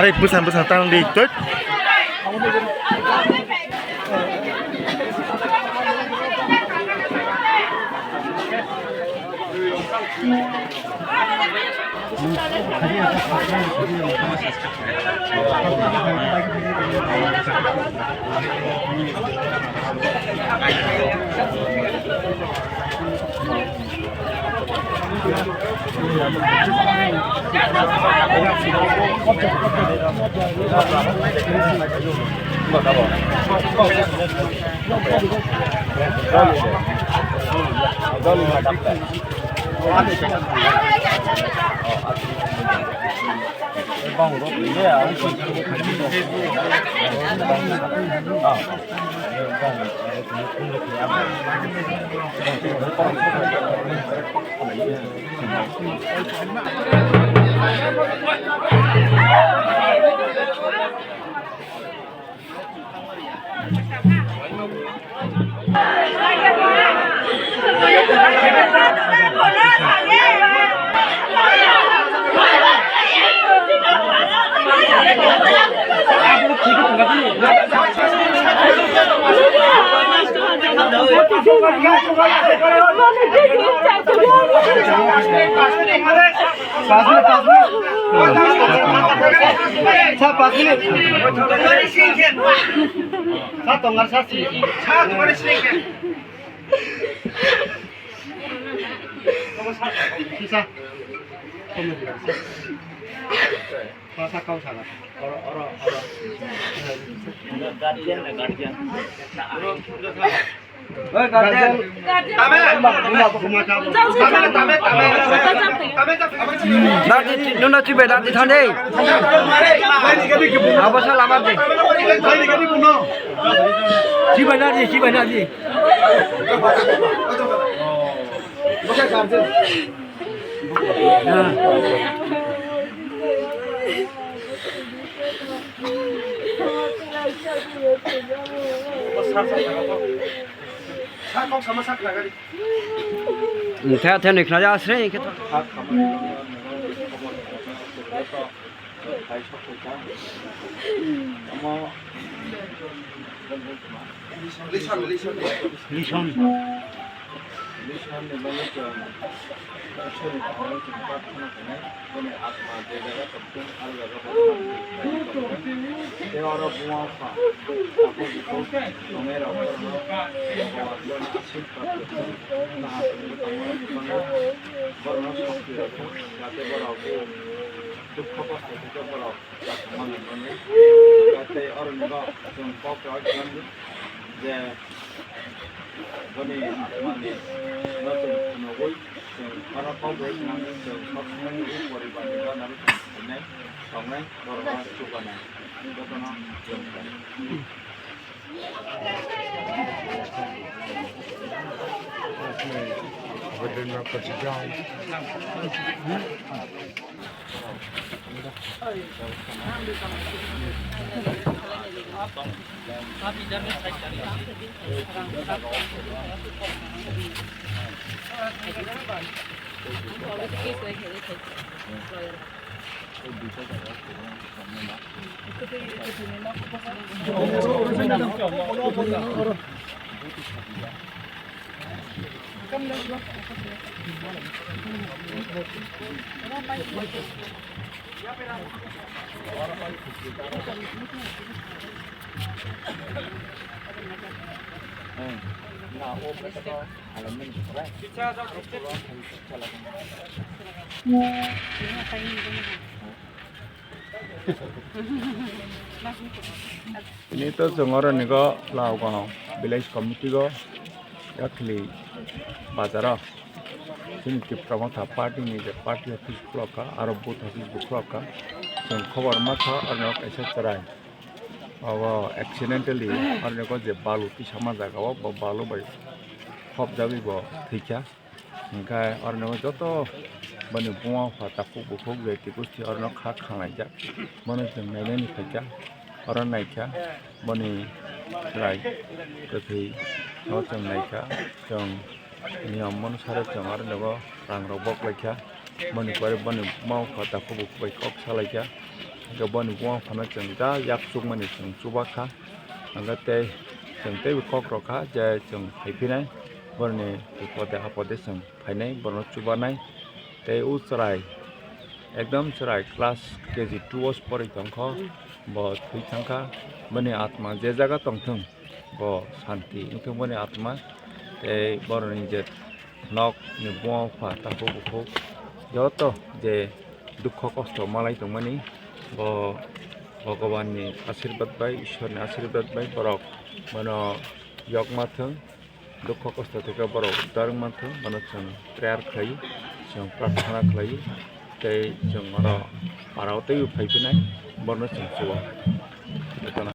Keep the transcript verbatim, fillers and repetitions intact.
Are bwsang bwsang tang di tut. Pass minute, pass minute. Sir, pass minute. Sir, tongar sir, si. Sir. Sir, kau salah. Oro, oro, oro. Guardian, guardian. Oi, guardian. Dati, nuna chibai dati thande. Abo sala mati. Chibai dati, chibai dati. Sa kok sama sa khna gari. Thaya thaya ni khna ja sre ke to. Lison, lison. Lison. Lison ni bagwi chwng Iswrni thani chwng prarthana khainai, bini atma je jaga tongthung, aro jaga bo tei oro buma wngkha, abo bukhuk tongnai rok borokno Bhagwan borokno ashirbad rwthung, kaham tongwi tongma rok thwngwi borokno shokti rwthung, jate borok dukha kosto thwikhe borok. Tei oro ni bo chwng kok rok khlai di je boni atmani no chwng phunugwi chwng oro kok rok khlai di chwng kok swmani poribar ni gana rok chwng khainai tongnai borok no chubanai jotono chwng khlai. Tini to chwng oro nigo Laogang village committee go yakhli bazaro chini Tipra Motha party ni je party office khulok kha, aro booth office bo khulok kha. Chwng khobor ma kha, oro no kaisa chwrai obo accidentally oro nigo je balu tisa ma jaga o, bo balu bai khopjagwi bo thwi kha. Hingkhe oro no joto boni buma bupha takhuk bukhuk je twi gusti oro no kha khanlaijak. Bono chwng nainani phaikha, oro naikha boni chwrai kwthwi no chwng naikha. Chwng niyom onusare chwng oro nogo rang rok boklaikha. Boni pore boni buma bupha takhuk bukhuk bai kok salaikha. Hingkhe boni buma buphano chwng ja yak chukmani chwng chubakha. Hingkhe tei chwng teibo kok rokha je chwng phaiphinai boroni bipode apode chwng phainai, bono chubanai. Tei o chwrai ekdom chwrai class K G two o se pori tongkho, bo thwi thangkha. Bini atma je jaga tongthwng, bo santi wngthwng boni atma. Tei boroni je nok ni buma bupha takhuk bukhuk joto je dukho kosto malai tongmani, bo Bhagwan ni asirbat bai, Ishwar ni asirbat bai borok bono yokma thwng. Dukho kosto theke borok uddar wngma thwng, bono chwng prayer khlai, chwng prarthana khlai, tei chwng oro parao teibo phaiphinai, bono chwng chuo.